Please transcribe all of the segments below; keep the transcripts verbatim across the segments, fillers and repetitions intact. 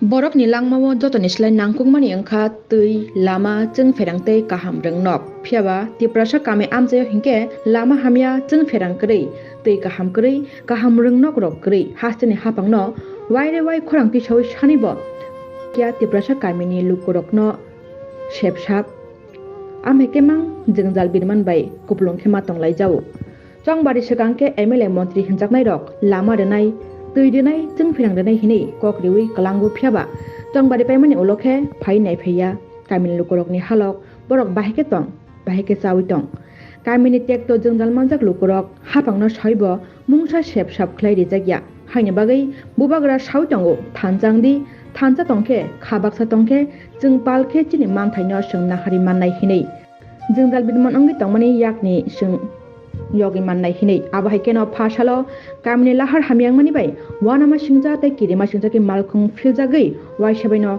Borokni langmao jotoni slai nangkukmani wngkha twi, lama, chwngpherang tei kaham rwngnok. Phiyaba Tiprasa kami amchaio hinkhe lama hamya, chwngpherang kwrwi, twi kaham kwrwi, kaham rwngnok rok kwrwi hasteni hapangno waire wai khorang tisaui sanibo kiya Tiprasa kamini lukurokno sepsap. Amhai khe mang jwngjal birman bai kupulung khe ma tonglaijao. Chongbari swkang khe M L A montri hinjaknairok lama rwnai, twi rwnai, chwngpherang rwnai hinwi kok riui kwlango, phiyaba chongbari paimani ulo khe phai naiphaiya kamini lukurokni halok, borok bahai khe tong, bahai khe chaui tong. Kamini tekto jwngjal manjak lukurok hapangno saibo mungsa sep sap khlai rijak ya. Haini bagwi bubagra saui tongo, "Thansa wng di, thansa tong khe, kha baksa tong khe, chwng pal khe chini manthaino chwng nahari mannai," hinwi. Jwngjal birman wngwi tongmani yakni chwng yogwi mannai hinwi. Abo hai kheno pha salo kamini lahar hamya wngmani bai uanama singcha tei kirima singcha khe malkhung philjagwi uaisa baino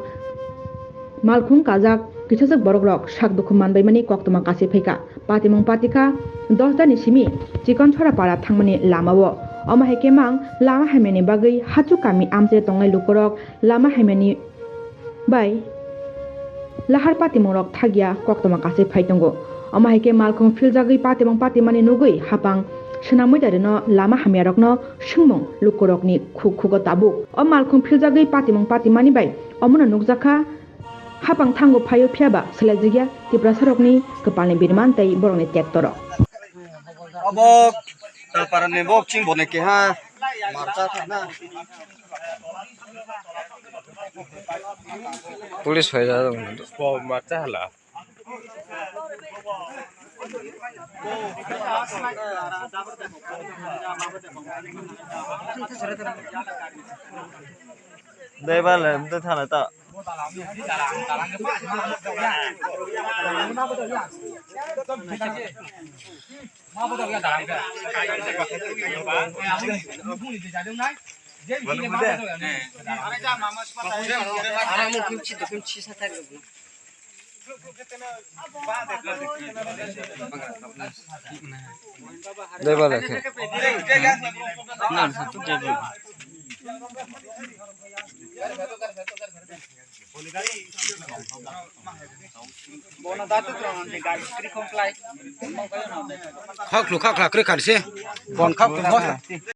malkhung kajak kisajak borokrok sak dukhu manbaimani koktwma kasui phaikha. Patimung patikha Dosdani simi Chikonsora para thangmani lamao. Omo hai khe mang lama hamyani bagwi Hachu kami amchai tongnai lukurok lama hamyani bai lahar patimungrok thagya koktwma kasui phai tongo. Omo hai khe malkhung philjagwi patimung patimani nugwi hapang swnamwi darino lama hamyarokno swngmung lukurokni khuk khugo tabuk. O malkhung philjagwi patimung patimani bai omono nukjakha hapang thango phaio, phiyaba swlaijagya Tiprasarokni kwpalni birman tei borokni tektorok. Obo Talparani bok ching bone keha marcha thana. Police phaijak. Bo marcha hala. Dai bale mte thana ta. Dai bale khe. Khaklu khakla kri kharse. Bon khaklu khakla.